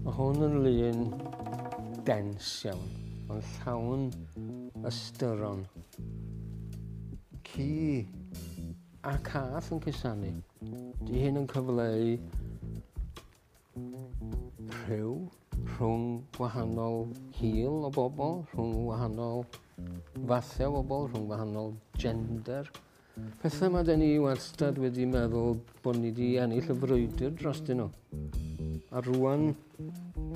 Mae hwn yn lun dens iawn, mae'n llawn ystyron. Ci a cath yn cusanu. Di hyn yn cyfleu rhyw rhwng gwahanol hil o bobl, rhwng wahanol fathau o bobl, rhwng wahanol gender. Pethau ma 'da ni wastad wedi meddwl bod ni 'di ennill y frwydr drostyn nhw. A rwan,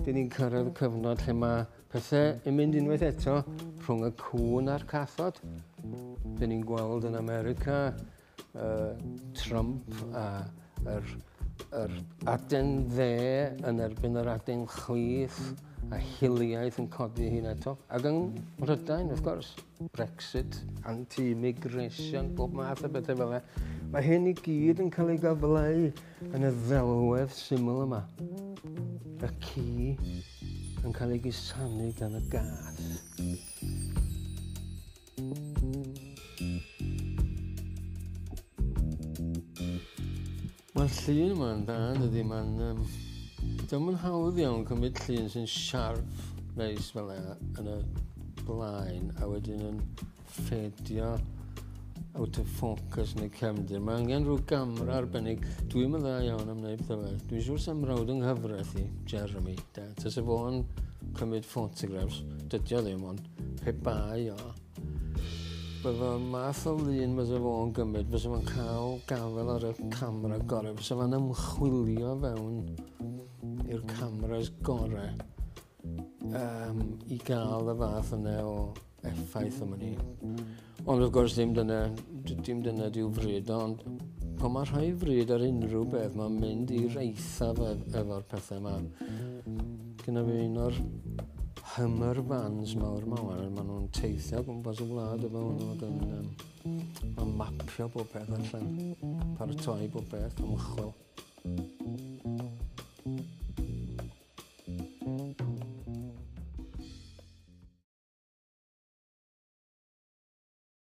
dyn ni'n cyrraedd y cyfnod lle mae pethau yn mynd unwaith eto rhwng y cŵn a'r cathod. Dyn ni'n gweld yn America uh, Trump a yr, yr aden dde yn erbyn yr aden chwith a hiliaeth yn codi hyn eto. Ac yng Mhrydain, wrth gwrs, Brexit, anti-immigration, bob math o bethau fel yna. Mae hyn i gyd yn cael ei gyfleu yn y ddelwedd syml yma. Y ci yn cael ei gusanu gan y gath. Mae'r llun yma'n dda, yn dydi? Mae'n... Dio'm yn hawdd iawn cymryd llun sy'n siarp neis fel yna yn y blaen a wedyn yn ffedio out of focus yn y cefndir. Mae angen rhyw gamera arbennig. Dwi'm yn dda iawn am wneud pethau fel. Dwi'n siŵr sa'm mrawd yng nghyfraith i, Jeremy, de. Tase fo'n cymryd photographs, dydy o ddim, ond pe bai o, Bydda math o lun fysa fo'n gymryd, fysa fo'n cael gafael ar y camera gorau, fysa fo'n ymchwilio fewn i'r cameras gorau i gael y fath yna o effaith yma ni. Ond wrth gwrs ddim dyna, dim dyna di'w fryd, ond pan mae rhai fryd ar unrhyw beth, mae'n mynd i'r eithaf efo'r pethau yma. Gyda fi un o'r Hummer vans mawr 'ma wan a ma' nw'n teithio o gwmpas y wlad efo hwnnw ac yn yym ma'n mapio bob peth allan, paratoi bob peth, ymchwil.